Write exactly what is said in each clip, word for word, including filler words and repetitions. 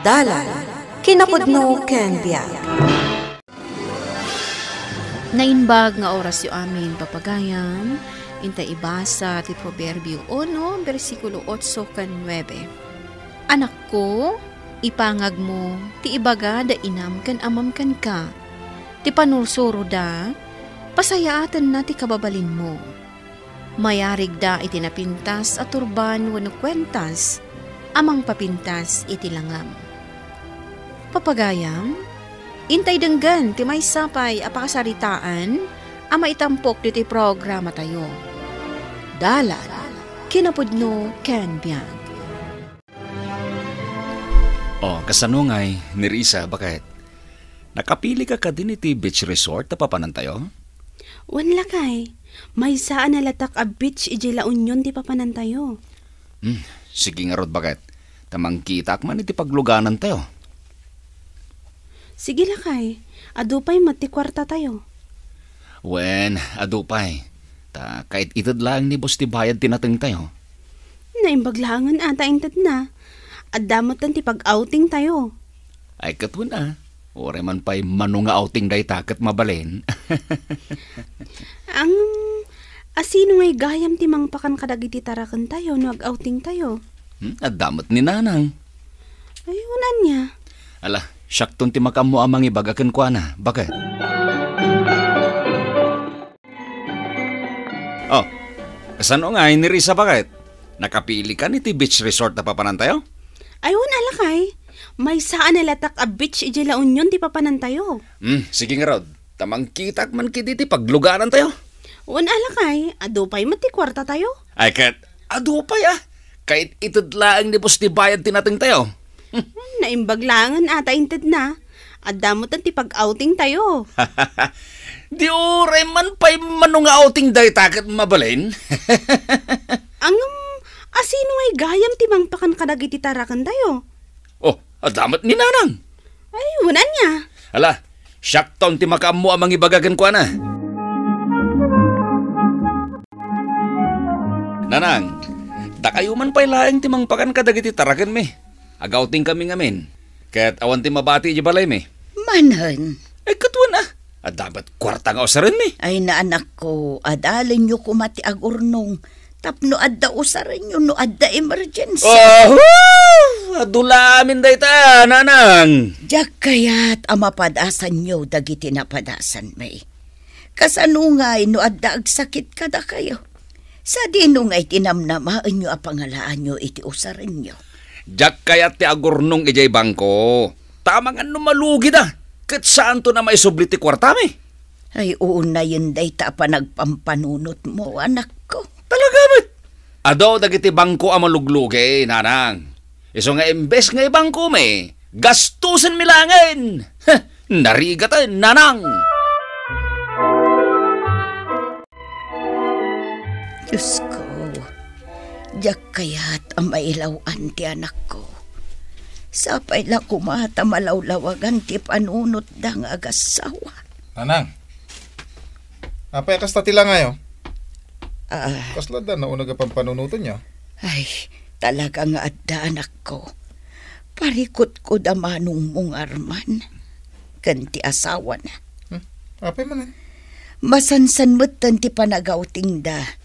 Dalan, kinapudno ken biag. Naimbag nga orasyo amin, papagayam. Inta ibasa ti Proverbio uno, bersikulo otso ken nuebe. Anakko, ipangagmo ti ibaga da inam ken amam kenka. Ti panursuroda, pasayaatenna ti kababalinmo. Mayarigda iti napintas a turban wenno kuentas a mangpapintas iti langam. Papagayam, intay denggen ti maysa pay a pakasaritaan a maitampok ditoy programatayo. Dalan, kinapudno ken biag. Oh, kasano ngay, ni Risa, baket? Nakapilika kadin iti beach resort a papanantayo? Wen, lakay. Maysa a nalatak a beach idiay La Union ti papanantayo. Hmm, sige ngarud, baket. Ta mangkitaak man iti pagluganantayo. Sige, lakay. Adu pay met ti kuartatayo. Wen, adu pay. Ta kait-ited laeng ni boss ti bayad ti natengtayo. Naimbag laengen a ta intedna. Adda metten ti pag-outingtayo. Ay, ket wen a. Uray man pay mano nga outing dayta ket mabalin. Ang, asino ngay gayam ti mangpakan kadagiti tarakentayo no ag-outingtayo? Hmm, adda met ni Nanang. Ay, wen ania? Ala, siakton ti makaammo a mangibaga kenkuana. Baket? Oh, kasano ngay, ni Risa, baket? Nakapili kan iti beach resort a papanantayo? Ay, wen a, lakay. Maysa a nalatak a beach idiay La Union ti papanantayo. Hmm, sige ngarud. Ta mangkitaak man kadi ti pagluganantayo. Wen a, lakay. Adu pay met ti kuartatayo. Ay, ket adu pay a. Kait-ited laeng ni boss ti bayad ti natengtayo. Naimbag laengen a ta intedna. Adda metten ti pag-outingtayo. Di uray man pay mano nga outing dayta ket mabalin. Ngem, asino ngay gayam ti mangpakan kadagiti tarakentayo? Oh, adda met ni Nanang. Ay, wen ania? Ala, siakton ti makaammo a mangibaga kenkuana. Nanang, dakayo man pay laeng ti mangpakan kadagiti tarakenmi. Ag-outingkami ngamin. Ket awan ti mabati idiay balaymi. Manen. Ay, ket wen a. Adda met kuarta nga usarenmi. Ay, naanakko, adalenyo koma ti agurnong tapno adda usarenyo no adda emergency. Oho! Adu la amin dayta, Nanang. Diak kayat a mapadasanyo dagiti napadasanmi. Kasano ngay no adda agsakit kadakayo? Sadino ngay ti namnamaenyo a pangalaanyo iti usarenyo? Diak kayat ti agurnong idiay bangko. Ta amangan no malugida, ket saanton a maisubli ti kuartami. Ay, unayen dayta a panagpampanunotmo, anakko. Talaga met? Adu dagiti bangko a maluglugi, Nanang. Isu nga imbes nga ibangkomi, gastusenmi laengen. Heh, narigaten, Nanang. Diosko, diak kayat a mailaw-an ti anakko. Sapay la koma ta malawlawagan ti panunotda nga agassawa. Nanang, apay a kasta ti langayo? Ah. Kasla adda nauneg a pampanunotenyo? Ay, talaga nga adda, anakko. Parikutko da manongmo nga Arman ken ti asawana. Hmm? Apay manen? Masansan metten ti panag-outingda.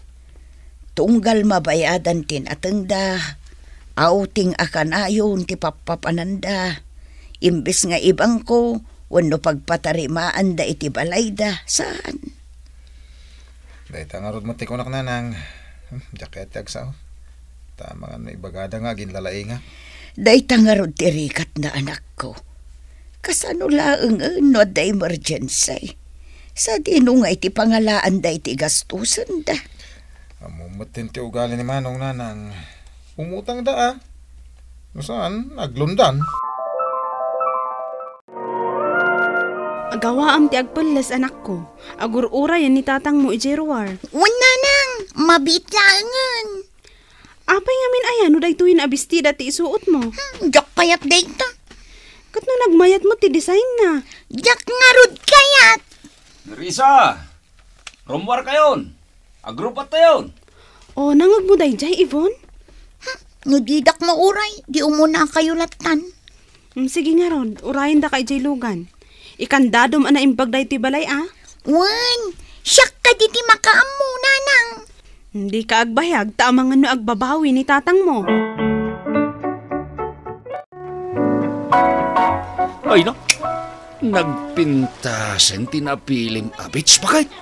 Tunggal mabayadan ti natengda, outing a kanayon ti pappapananda. Imbes nga ibangko wenno pagpatarimaanda iti balayda, saan? Dayta ngarud met ti kunak, Nanang. Hmm, diak kayat ti agsao. Ta amangan no ibagada nga aginlalaingak. Dayta ngarud ti rikatna, anakko. Kasano laengen no adda emergency? Sadino ngay ti pangalaanda iti gastusenda? Ammom metten ti ugali ni Manong, Nanang. Umutangda a. No saan, aglundan. Agawaam ti agpelles, anakko. Agur-urayen ni tatangmo idiay ruar. Wen, Nanang, mabiit laengen. Apay ngamin aya no daytoyen a bestida ti isuotmo? Hmm, diak kayat dayta. Ket no nagmayat met ti designna? Diak ngarud kayat. Nerissa, rummuarkayon. Agrupattayon. O, nangegmo daydiay, Yvonne? Hmm, no didak mauray, di umunakayo lattan. Mm, sige ngarud, urayendaka idiay lugan. Ikandadom a naimbag daytoy balay, a? Wen, siak kadi ti makaammo, nanang. Dika agbayag ta amangan no agbabawi ni tatangmo. Ay na, nagpintasen ti napilim a beach, bakit?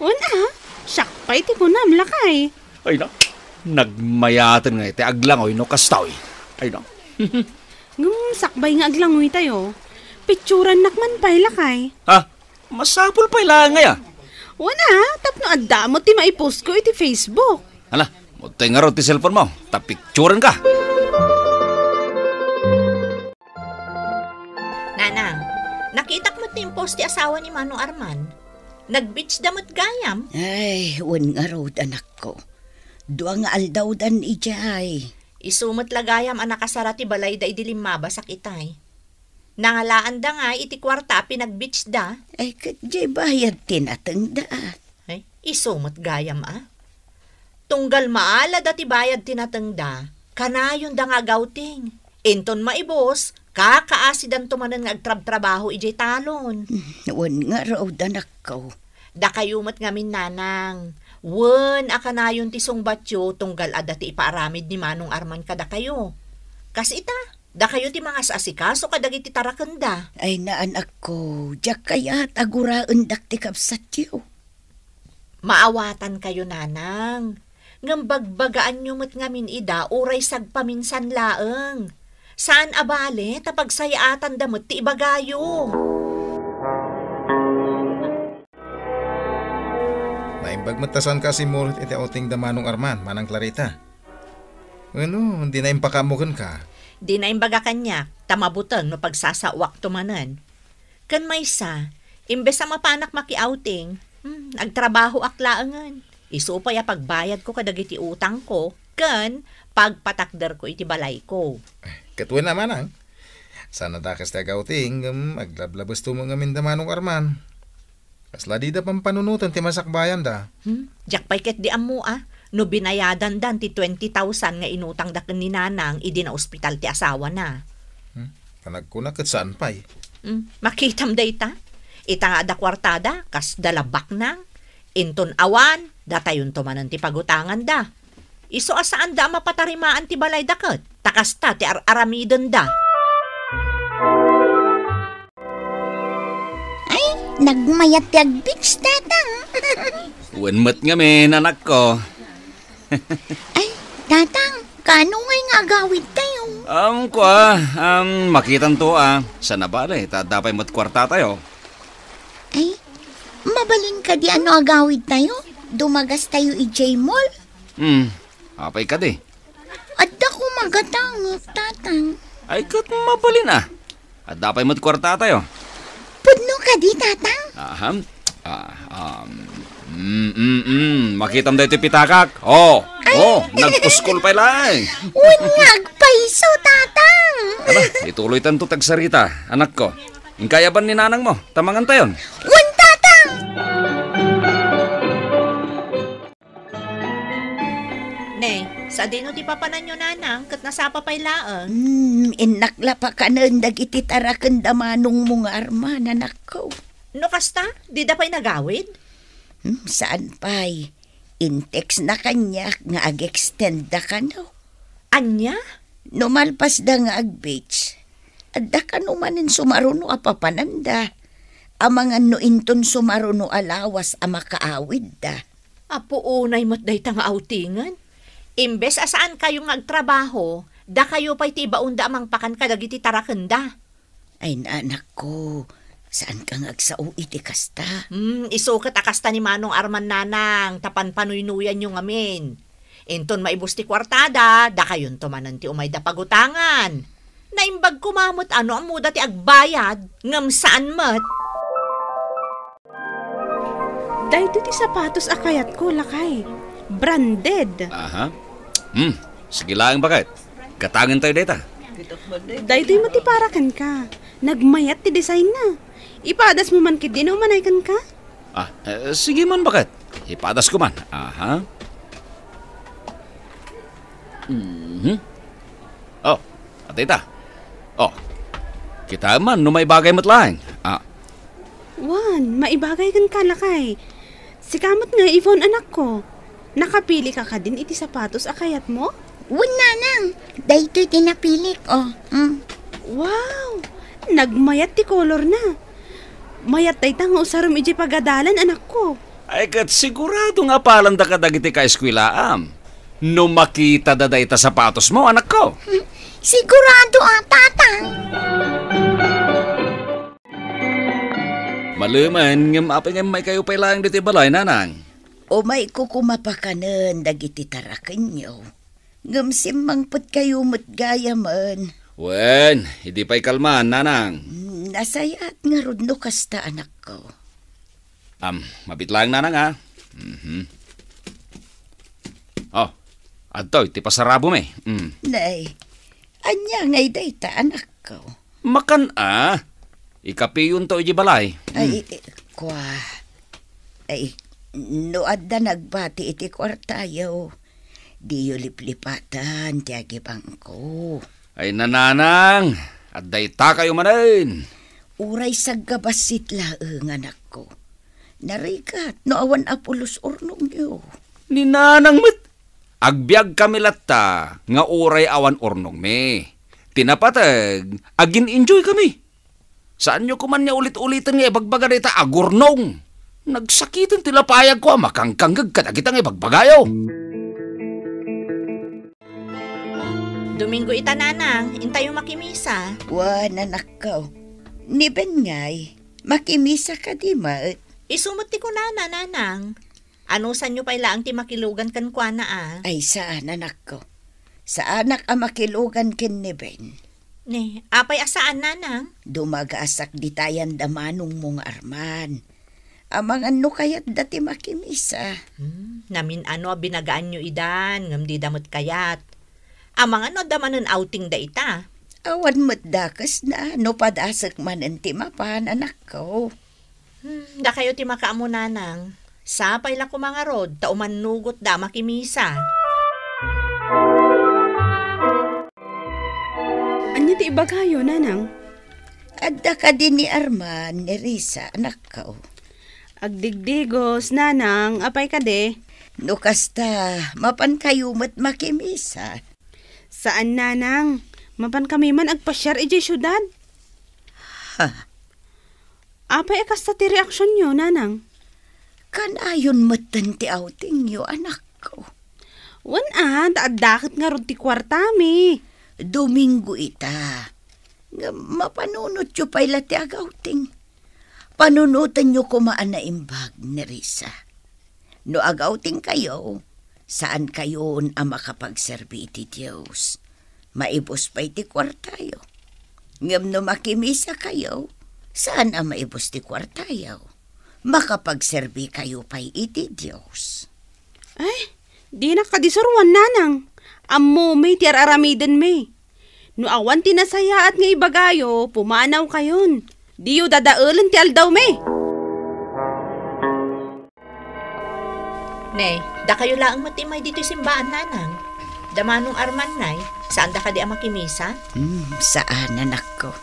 Wen a, siak pay ti kunam, lakay. Ay na, nagmayaten nga iti aglangoy no kastoy. Ay na. Ngem sakbay nga aglangoytayo, picturannak man pay, lakay. Ha? Masapul pay laeng aya. Wen a, tapno adda met ti maipostko iti Facebook. Hala, udtoy ngarud ti cellphone mo, ta picturanka. Nanang, nakitak met ti impost ti asawa ni Manong Arman. Nag-beach da met gayam. Ay, wen ngarud, anakko. Dua nga aldawdan idiay. Isu met la gayam a nakasara ti balayda idi limmabasak itay. Nangalaanda nga iti kuarta a pinag-beach da. Ay, ket diay bayad ti natengda. Ay, isu met gayam a. Tunggal maalada ti bayad ti natengda, kanayonda nga agawting. Inton maibus, kakaasidanto manen nga agtrabtrabaho idiay talon. Hmm, wen ngarud, anakko. Dakayo met ngamin, nanang. Wen a kanayon ti sungbatyo tunggal adda ti ipaaramid ni Manong Arman kadakayo. Kas ita, dakayo ti mangas-asikaso kadagiti tarakenda. Ay, anakko, diak kayat a guraendak ti kabsatyo. Maawatankayo, nanang. Ngem bagbagaanyo met ngamin ida uray sagpaminsan laeng. Saan a bale ta pagsayaatanda met ti ibagayo. Naimbag met ta saanka a simmurit iti outing da Manong Arman, Manang Clarita. Wenno, dina impakaammo kenka? Dina imbaga kaniak, ta mabuteng no pagsasaoakto manen. Ken maysa, imbes a mapanak maki-outing, hmm, agtrabahoak laengen. Isu pay a pagbayadko kadagiti utangko ken pagpatakderko iti balayko. Ket wen a, manang, saan a dakes ti ag-outing, ngem aglablabesto met ngamin da Manong Arman. Kasla dida pampanunoten ti masakbayanda. Hmm? Diak pay ketdi ammo a, no binayadandan ti twenty thousand nga inutangda ken ni Nanang idi naospital ti asawana. Hmm? Panagkuna ket saan pay. Hmm? Makitam dayta? Ita nga adda kuartada, kasda la baknang. Inton awan, datayonto manen ti pagutanganda. Isu a saanda a mapatarimaan ti balayda ket ta kasta ti ar-aramidenda. Ay, nagmayat ti ag-beach, Tatang. Wen met ngamin, anakko. Ay, Tatang, kaano ngay nga agawidtayo? Um, kua, um, makitanto, a. Saan a bale, ta adda pay met kuartatayo. Ay, mabalin kadi a no agawidtayo? Dumagastayo idiay mall? Hmm, apay kadi? Adda koma gatangek, Tatang. Ay, ket mabalin a. Adda pay met kuartatayo. Pudno kadi, Tatang? Aha. Ah, um, mm, mm, mm. Makitam daytoy pitakak. Oh, Ay. Oh, nagpuskol pay laeng. Wen nga agpayso, Tatang. Ala, ituloytanto ti agsarita, anakko. Inkayaban ni nanangmo, ta mangantayon. Wen, Tatang! Ne, sadino ti papananyo, nanang, ket nasapa pay laeng? Hmm, innak la pakanen dagiti taraken da manongmo nga Arman, anakko. No kasta, dida pay nagawid? Hmm, saan pay. In-text na kaniak nga ag-extend da kano. Ania? No malpas da nga ag-beach, adda kano manen sumaruno a papananda. Amangan no inton sumaruno a lawas a makaawid da. Apo, unay met dayta nga outingen. Imbes a saan kayo nga agtrabaho, dakayo pay ti ibaonda a mangpakan kadagiti tarakenda. Ay, anakko, saan ka nga agsao iti kasta? Hmm, isu ket a kasta ni Manong Arman, nanang, ta panpanuynuyanyo ngamin. Inton maibus ti kuartada, dakayonto manen ti umayda pagutangan. Naimbag koma met a no ammoda ti agbayad, ngem saan met. Daytoy ti sapatos a kayatko, lakay. Branded. Aha. Hmm. Sige laeng, baket. Gatangen tayo dayta. Daytoy met ti para kenka. Nagmayat ti design na. Ipadas mo man ketdi no umanay kenka? Ah, eh, sige man, baket. Ipadas ko man. Aha. Mhm. Oh, adda ita. Oh. Kitaem man no maibagay met laeng. Ah. Wen, maibagay kenka, lakay. Sika met nga, Yvonne, anakko. Nakapili ka kadin iti sapatos a kayatmo? Wen, nanang. Daytoy ti napilik, oh. Mm. Wow! Nagmayat ti kolorna. Mayat dayta nga usarem idiay pagadalan, anakko. Ay, ket sigurado nga apalanda kadagiti kaeskuelaam no makitada dayta sapatosmo, anakko. Hmm, sigurado a, tatang. Malemen, ngem apay nga immaykayo pay laeng ditoy balay, nanang? Umayko koma pakanen dagiti tarakenyo. Ngem simmangpetkayo met gayamen. Wen, idi pay kalman, nanang. Hmm, nasayaat ngarud no kasta, anakko. Am, mabit laeng, nanang, a. Mhm. Oh, adtoy ti pasarabom, eh. Mm. Nay, ania ngay dayta, anakko? Makan a. Ikapiyonto idiay balay. Ay, mm, eh, kua. Ay, no adda nagbati iti kuartayo, diyo liplipatan ti agibangko. Ay, nanang, adda itakayo manen. Uray saggabassit laeng, anakko. Narigat no awan a pulos urnongyo. Ni nanang met. Agbiagkami latta nga uray awan urnongmi. Ti napateg, agin-enjoy kami. Saanyo koman nga ulit-uliten nga ibagbaga dayta a gurnong. Nagsakiten ti lapayagko a makangkangngeg kadagita nga ibagbagayo. Domingo ita, nanang, intayo makimisa. Wen, anakko. Ni Ben ngay, makimisa kadi met? Isu met ti kunana, nanang. Anusanyo pay laeng ti makilugan kenkuana, a? Ay, saan, anakko. Saanak a makilugan ken ni Ben. Ne, apay a saan, nanang? Dumagasak ditayan da manongmo nga Arman. Amangan no kayatda ti makimisa. Hmm, namin-ano a binagaanyo idan, ngem dida met kayat. Amangan no adda manen outing dayta. Awan met dakesna, no padasek manen ti mapan, anakko. Hmm, dakayo ti makaammo, nanang. Sapay la koma ngarud ta umannugotda a makimisa. Ania ti ibagayo, nanang? Adda kadi ni Arman, ni Risa, anakko? Agdigdigos, nanang, apay kadi? No kasta, mapankayo met makimisa. Saan, nanang. Mapankami man agpasiar idiay siudad. Ha? Apay a kasta ti reaksionyo, nanang? Kanayon metten ti outingyo, anakko. Wen a, ta adda ket ngarud ti kuartami. Domingo ita. Ngem mapanunotyo pay la ti agouting. Panunotenyo koma a naimbag ni Risa. No agoutingkayo, saankayon a makapagserbi iti Dios. Maibus pay ti kuartayo. Ngem no makimisakayo, saan a maibus ti kuartayo. Makapagserbikayo pay iti Dios. Ay, dinak kadi suroan, nanang. Ammomi ti ar-aramidenmi. No awan ti nasayaat nga ibagayo, pumanawkayon. Diyo dadaelen ti aldawmi. Ne, dakayo laeng met immay ditoy simbaan, nanang. Da Manong Arman ngay, saanda kadi a makimisa? Hmm, saan, anakko.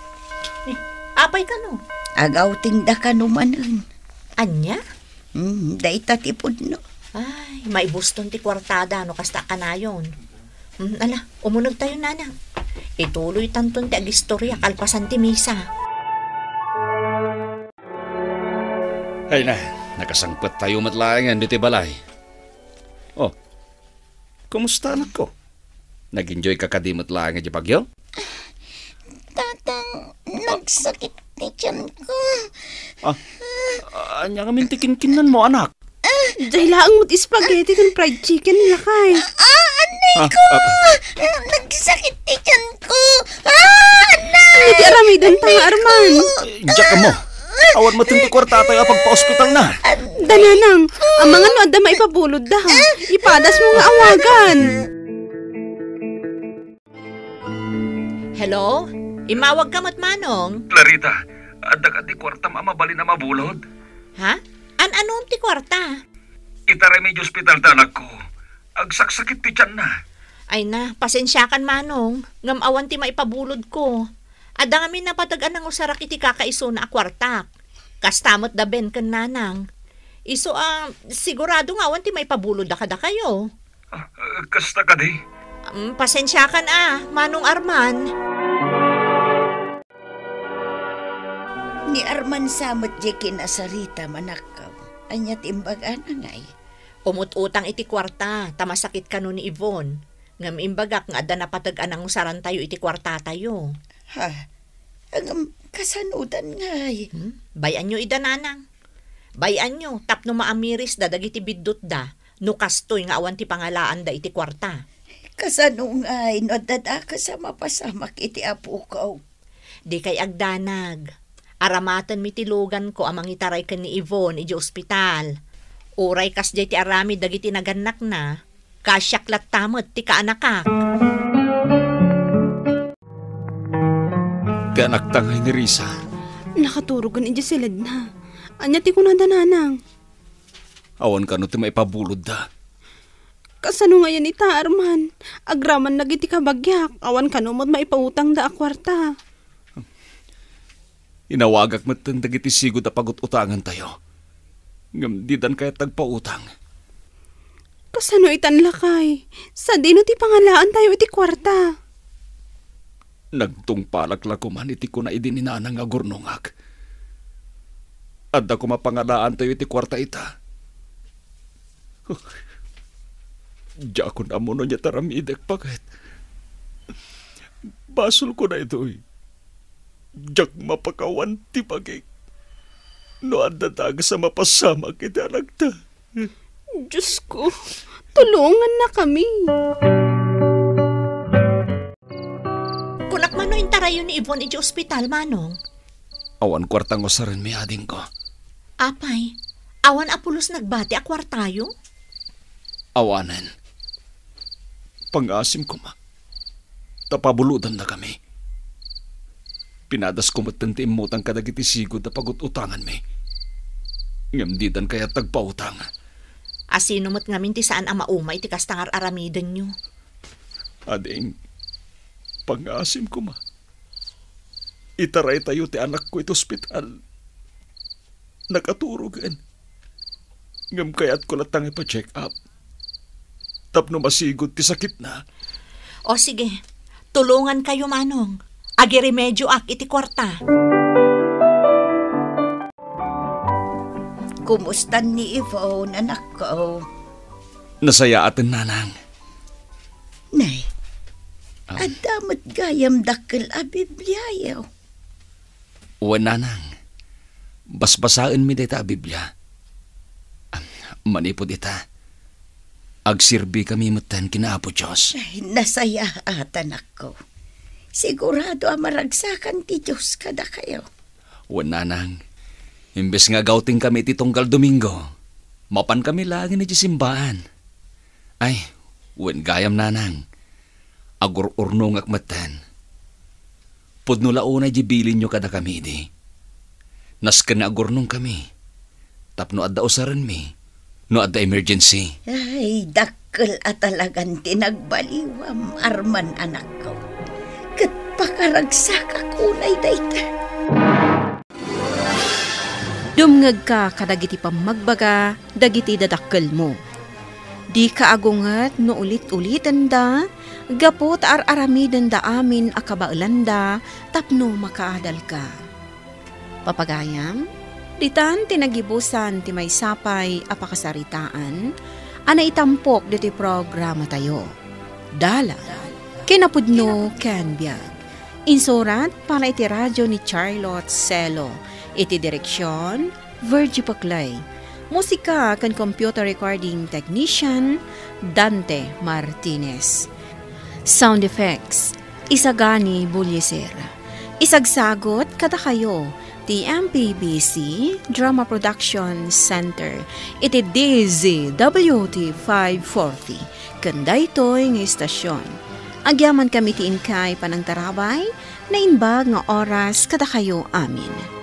Ne, apay kano? Agoutingda kano manen. Ania? Hmm, dayta ti pudno. Ay, maibuston ti kuartada no kasta a kanayon. Hmm, ala, umunegtayo, nanang. Ituloytanton ti agistorya kalpasan ti misa. Ay na, nakasangpettayo met laengen ditoy balay. Oh, kumusta, anakko? Nag-enjoy ka kadi met laeng idiay Baguio? Tatang, nagsakit ti tiyanko. Ah, ania ngamin ti kinkinnanmo, anak? Diay laeng met spaghetti ken fried chicken, lakay. Ah, anay ko! Ah, ah. Nagsakit ti tiyanko. Ah, anay! Ania ti aramidenta, Arman? Diak ammo. Awan met ti kuartatayo a pagpaospitalna. Da, nanang, amangan no adda maipabulodda, ha? Ipadasmo nga awagan. Hello? Immawagka met, Manong? Clarita, adda kadi kuartam a mabalin a mabulod? Ha? An-anon ti kuarta? Itaraymi idiay ospital ti anakko. Agsaksakit ti tianna. Ay na, pasensiakan, Manong, ngem awan ti maipabulodko. Adda ngamin napateg a nangusarak iti kakaisuna a kuartak. Kasta met da Ben ken Nanang. Isu a, sigurado nga awan ti maipabulodda kadakayo. Ah, kasta kadi? Mm, pasensiakan a, Manong Arman. Ni Arman sa met diay kinasaritam, anakko. Ania ti imbagana ngay? Umut-utang iti kuarta, ta masakit kano ni Yvonne. Ngem imbagak nga adda napateg a nangusarantayo iti kuartatayo. Ha? Ngem kasanodan ngay? Hmm? Bay-anyo ida, Nanang. Bay-anyo, tapno maamirisda dagiti biddutda, no kastoy nga awan ti pangalaanda iti kuarta. Kasano ngay no adda dakes a mapasamak iti apoko? Dikay agdanag. Aramatenmi ti luganko a mangitaray ken ni Yvonne idiay ospital. Uray kasdiay ti aramid dagiti nagannakna, kasiak latta met ti kaanakak. Ti anakta ngay ni Risa? Nakaturogen idiay siledna. Ania ti kunada, Nanang? Awan kano ti maipabulodda. Kasano ngayen ita, Arman? Agraman dagiti kabagiak, awan kano met maipautangda a kuarta. Inawagak metten dagiti sigud a pagut-utangantayo. Ngem didan kayat agpautang. Kasano itan, lakay? Sadino ti pangalaantayo iti kuarta? Nagtungpalak la koman iti kuna idi ni Nanang nga agurnongak. Adda koma pangalaantayo iti kuarta ita. Diakon ammo no ania ti aramidek, paket. Basolko daytoy. Diak mapakawan ti bagik no adda dakes a mapasamak iti anakta. Diosko, tulongannakami. Kunak man no intarayyo ni Yvonne idiay ospital, Manong. Awan kuarta nga usarenmi, adingko. Apay, awan a pulos nagbati a kuartayo? Awanen. Pangasim koma. Ta pabulodannakami. Pinadasko metten ti immutang kadagiti sigud a pagut-utanganmi. Ngem didan kayat agpautang. Asino met ngamin ti saan a mauma iti kasta nga ar-aramidenyo? Ading, pangasim koma. Itaraytayo ti anakko iti ospital. Nakaturogen. Ngem kayatko latta nga ipa-check up. Tapno masigud ti sakitna. O sige, tulongankayo, Manong. Agiremedioak iti kuarta. Kumustan ni Yvonne, anakko? Nasayaaten, Nanang. Nay, Ah. adda met gayam dakkel a Bibliayo. Wen, Nanang. Basbasaenmi dayta a Biblia. Ah, manipud ita, agserbikami metten ken Apo Dios. Ay, nasayaat, anakko. Sigurado a maragsakan ti Dios kadakayo. Wen, Nanang. Imbes nga agawtingkami iti tunggal Domingo, mapankami laengen idiay simbaan. Ay, wen gayam, Nanang. Agur-urnongak metten. Pudno la unay diay bilinyo kadakami idi. Nasken nga agurnongkami. Tapno adda usarenmi, no adda emergency. Ay, dakkel a talagan ti nagbaliwam, Arman, anakko. Ket pakaragsakak unay dayta. Dumngegka kadagiti pammagbaga dagiti dadakkelmo. Dika agunget no ulit-ulitenda, gapu ta ar-aramidenda amin a kabaelanda tapno makaadalka. Papagayam, ditan ti nagibusan ti maysa pay a pakasaritaan a naitampok ditoy programatayo. Dalan, kinapudno ken biag. Insurat para iti radio ni Charlotte Celo. Iti direksion, Virgie Paclay. Musika ken computer recording technician, Dante Martinez. Sound effects, Isagani Bullieser. Isagsagut kadakayo ti M P B C Drama Production Center iti D Z W T five forty. Ken daytoy nga istasyon, agyamankami ti inkay panangtarabay, naimbag nga oras kadakayo amin.